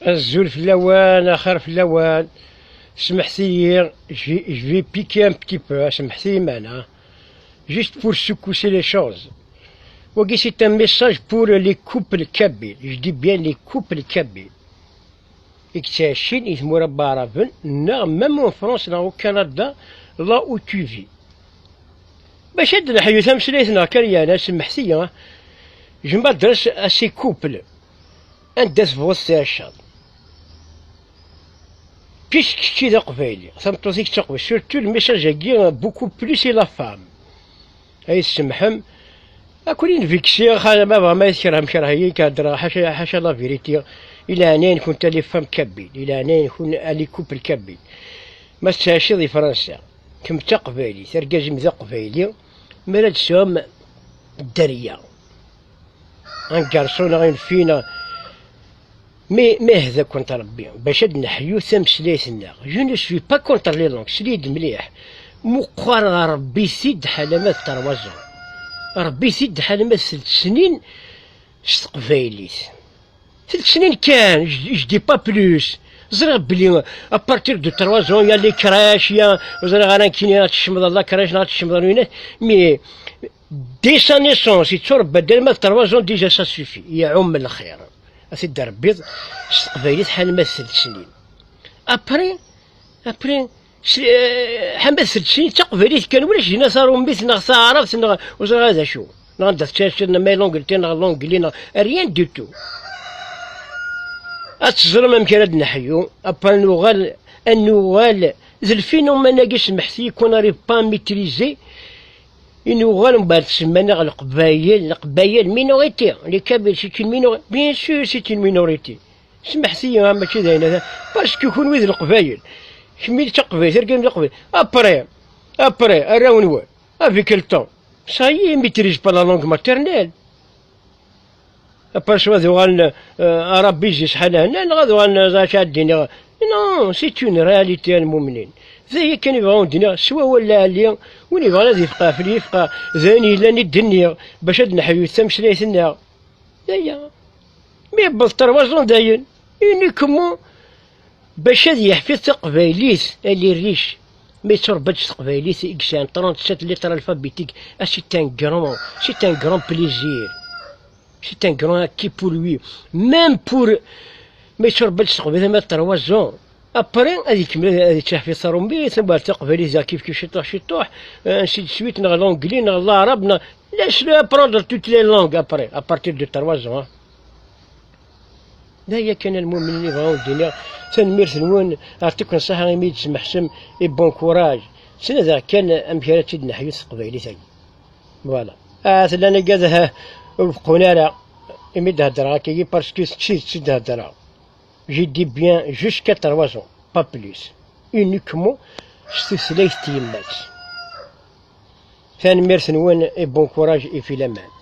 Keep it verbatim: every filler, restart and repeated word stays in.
Azul fell-awen, axir fell-awen. Semmḥet-iyi, je vais piquer un petit peu, semmḥet-iyi mana. Juste pour secousser les choses. Wagi, c'est un message pour les couples kabyles. Je dis bien les couples kabyles. I yettɛicin i tmura n Waɛraben, neɣ même en France, neɣ au Canada, là où tu vis. Bac ad d-neḥyu tameslayt-nneɣ kan, yeɛni, semmḥet-iyi, ah. Je m'adresse à ces couples. Anda tebɣuḍ tɛiceḍ. Puisque kečči d aqbayli, tameṭṭut-ik d taqbaylit, surtout le message-agi, beaucoup plus, c'est la femme. Ay tsemḥem, ad ken-in-vexeɣ, xala ma bɣam ad tkerhem, kerhem-iyi, ad k-heddreɣ ḥaca, ḥaca la vérité. I leɛnaya-nkent a les femmes kabyles, i leɛnaya-nkent a les couples kabyles. Ma tettɛiciḍ di Fransa, kemm d taqbaylit, argaz-im d aqbayli, mi ara d-tesɛum dderya, un garçon neɣ une fille neɣ, mais, mais hda-kent Rebbi, bac ad neḥyu tameslayt-nneɣ. Je ne suis pas contre les langues, sel-iyi-d mliḥ. Meqqar ɣer Rebbi-t-id ḥala ma d trois ans. Rebbi-t-id ḥala ma d telt snin s teqbaylit. Telt snin kan, je, je dis pas plus. Ẓriɣ belli à partir de trois ans, il y a les crèches, il y a, ur ẓriɣ ara nekkini ad tecmeḍ la crèche neɣ ad tecmeḍ winat, mais dès sa naissance, yetturebba-d alma d trois ans, déjà ça suffit. Iɛum lxir. A t-id-rebbiḍ s teqbaylit ḥal ma d telt snin. Après, après, s-, eh, ḥal ma d telt snin d taqbaylit kan, ulac dinna tarumbit neɣ taɛrabt neɣ ur ẓriɣ ara d acu. Neɣ anda tettɛiciḍ, neɣ ma l'anglais, neɣ l'anglais, neɣ rien du tout. Ad teẓrem amek ara d-neḥyu, après nuɣal, ad nuɣal d le phénomène-agi, semmḥet-iyi, qu'on n'arrive pas à maîtriser. I nuɣal mbeɛd semman-aɣ Leqbayel, Leqbayel, minorité, les Kabyles, c'est une minorité. Bien sûr, c'est une minorité. Semmḥet-iyi, ah, mačči d ayen ata, parce que kunwi d Leqbayel. Kemmi d taqbaylit, argaz d Leqbayel. Après, après, arraw-nwen, avec le temps, ça y est, ils maîtrisent pas la langue maternelle. Après, soit ad uɣalen, euh, Arabi zi sḥal hna, neɣ ad uɣalen, euh, acu ad d-iniɣ. Non, c'est une réalité, a lmumnin. D aya kan i bɣiɣ ad d-iniɣ, s wawal lɛali, win yebɣan ad yefqeɛ fell-i, yefqeɛ. D ayen yellan i d-nniɣ, bac ad neḥyu tameslayt-nneɣ. D aya. Mi yewweḍ trois ans dayen, uniquement bac ad yeḥfid taqbaylit, elle est riche. Mi yetturebba-d s teqbaylit i yesɛan trente-sept lettres alphabétiques, ah, c'est un grand, c'est un grand plaisir. C'est un grand acquis pour lui. Même pour, ma yetturebba-d s teqbaylit, ma trois ans. Après, ad ikemmel, ad yettḥfid tarumbit, mbeɛd taqbaylit, da kif kif ciṭuḥ ciṭuḥ, euh, ainsi de suite, neɣ l'anglais, neɣ l'arab, neɣ, laisse-le apprendre toutes les langues après, à partir de trois ans, hein. D aya kan a lmumnin i bɣiɣ ad d-iniɣ. Tanemmirt-nwen, yeɛṭiken ṣṣeḥḥa imi i d-tesmeḥsem, et bon courage. Ttnadiɣ kan amek ara tt-id-neḥyu s teqbaylit-agi. Voilà. Ah, tella nagad, ah, ur beqqun ara imi d-heddreɣ akkagi, parce que d tidet i d-heddreɣ. J'ai dit bien jusqu'à trois ans, pas plus. Uniquement s tutlayt n tyemmat. Tanemmirt-nwen et bon courage et fi laman.